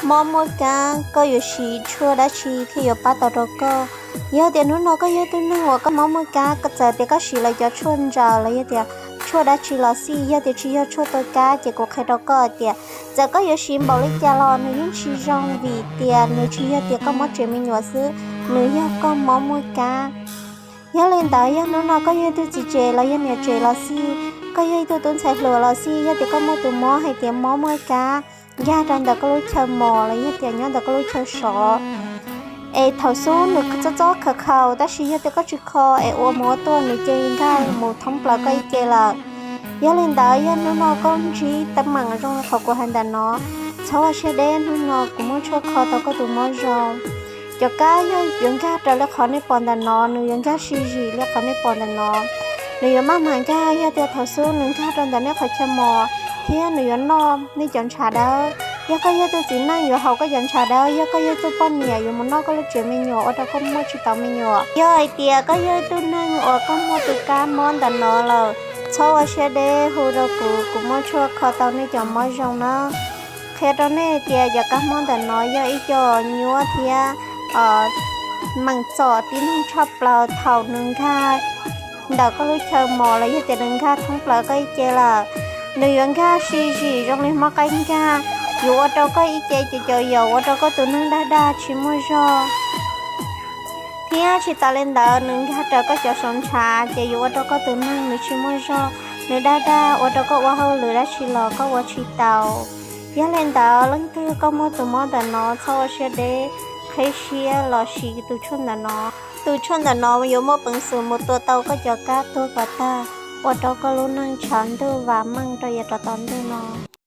Mob muaj kab, koj yuav siv tshuaj dab tsi thiaj yuav pab tau rau koj? Yog tias hnub no koj yog ib tug neeg uas koj mob muaj kab, txawm tias koj siv lawv cov tshuaj ntsaws los yog tias tshuaj dab tsi los xij, yog tias tsis yog tshuaj tua kab ces kuv qhia rau koj tias txawm koj yuav siv npaum li cas los nws yeej tsis zoo, vim tias nws tsis yog tias koj mob tsev me nyuam xwb, nws yog koj mob muaj kab. Yog li ntawd yog hnub no koj yog ib tug txiv tsev los yog niam tsev los xij, koj yog ib tug tub ntxhais hluas los xij, yog tias koj muaj tus mob hais tias mob muaj kab nkag rau ntawm koj lub chaw mos los yog tias nyob ntawm koj lub chaw sov, es thaum xub nws txob txob khaws khaus, tab sis yog tias koj tsis kho es ua mus ua tuaj nws cia li nkag mus thoob plaws koj ib ce lawm. Yog li ntawd yog hnub no koj ntsib teeb meem zoo li qhov kuv hais ntawm no, txhob ua siab deb, hnub no kuv muaj tshuaj kho tau koj tus mob zoo. Cov kab yog yuav nkag raws li qhov nej pom ntawm no, nws yuav nkag sib zim li qhov nej pom ntawm no. Nws yuav maj mam nkag, yog tias thaum xub nws nkag rau ntawm nej qhov chaw mos thiab nws yuav noj nej cov ntshav dawb. Yog koj yog tus txiv neej yuav haus koj cov ntshav dawb, yog koj yog tus poj niam yuav mus noj koj lub tsev me nyuam ua rau koj muaj tsis tau me nyuam. Yog hais tias koj yog tus neeg uas koj muaj tus kab mob ntawm no lawm, txhob ua siab deb, hu rau kuv, kuv muaj tshuaj kho tau nej cov mob zoo na. Qhia rau nej tias cov kab mob ntawm no yog ib co nyuaj thiab meem txom tib neeg tshaj plaws thaum nws nkag ntawm koj lub chaw mos los yog tias nws nkag thoob plaws koj ib ce lawm. Nws yuav nkag sib zim zoo li mob qaib nkag, yuav ua rau koj ib ce ces caum yaus ua rau koj tus neeg dag dag tsis muaj zog. Thiab tsis tas li ntawd nws nkag raws koj cov sov ntshav ces yuav ua rau koj tus neeg nws tsis muaj zog, nws dag dag ua rau koj ua hauj lwm dab tsi los koj ua tsis tau. Yog li ntawd leej twg koj muaj tus mob ntawm no txhob ua siab deb, qheb siab los siv tus tshuaj ntawm no. Tus tshuaj ntawm no yuav muaj peev xwm mus tua tau koj cov kab tuag kom tag, ua rau koj lub neej tshav ntuj vam meej rau yav rov tom ntej no.